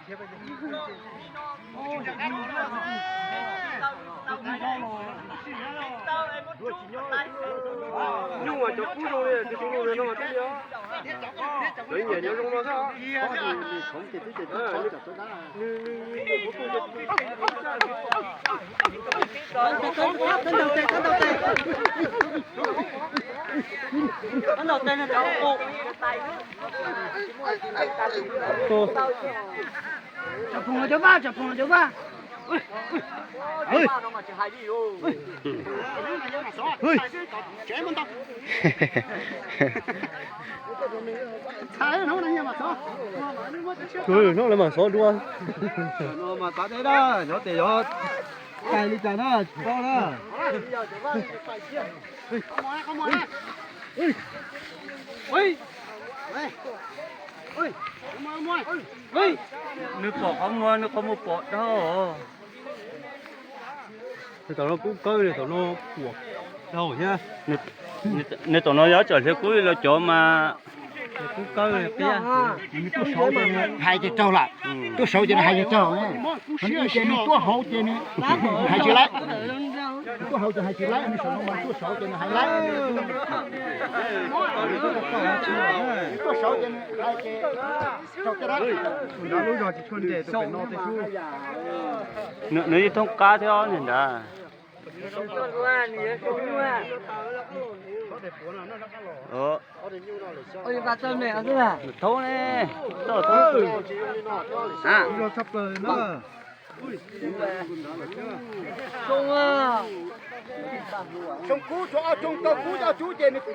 Nyuj mas cov kub zoo li tus zoo li no mas twb yog. Cov nyiam nyob zoo no xwb. Tsam phoom los cov vaj, tsam phoom los cov vaj. Hnub no mas xov dua. Nyob tes yog cai li cas na tsis paub na. Nws pom qhov muag, nws qhov muag pom dhau. Tom no kub kawg li, tom no puas dhau thiab. Nws tom no yuav tsam hliv kub li los cov mas kub kawg li. Nws tuaj saud ces nws hais ces raug lawm, tuaj saud ces nws hais ces raug. Ces nws tuaj hauv ces nws hais tsis laib, tuaj hauv ces hais tsis laib, nws saum no mas tuaj saud ces nws hais laib. Nws tuaj saud ces nws hais ces raug caj dab. Nws yeej thoob qab thiab niag nrad. Thoob ne, txhob thoob. Tsoo kub, tsoo kub, tsoo kub ces nws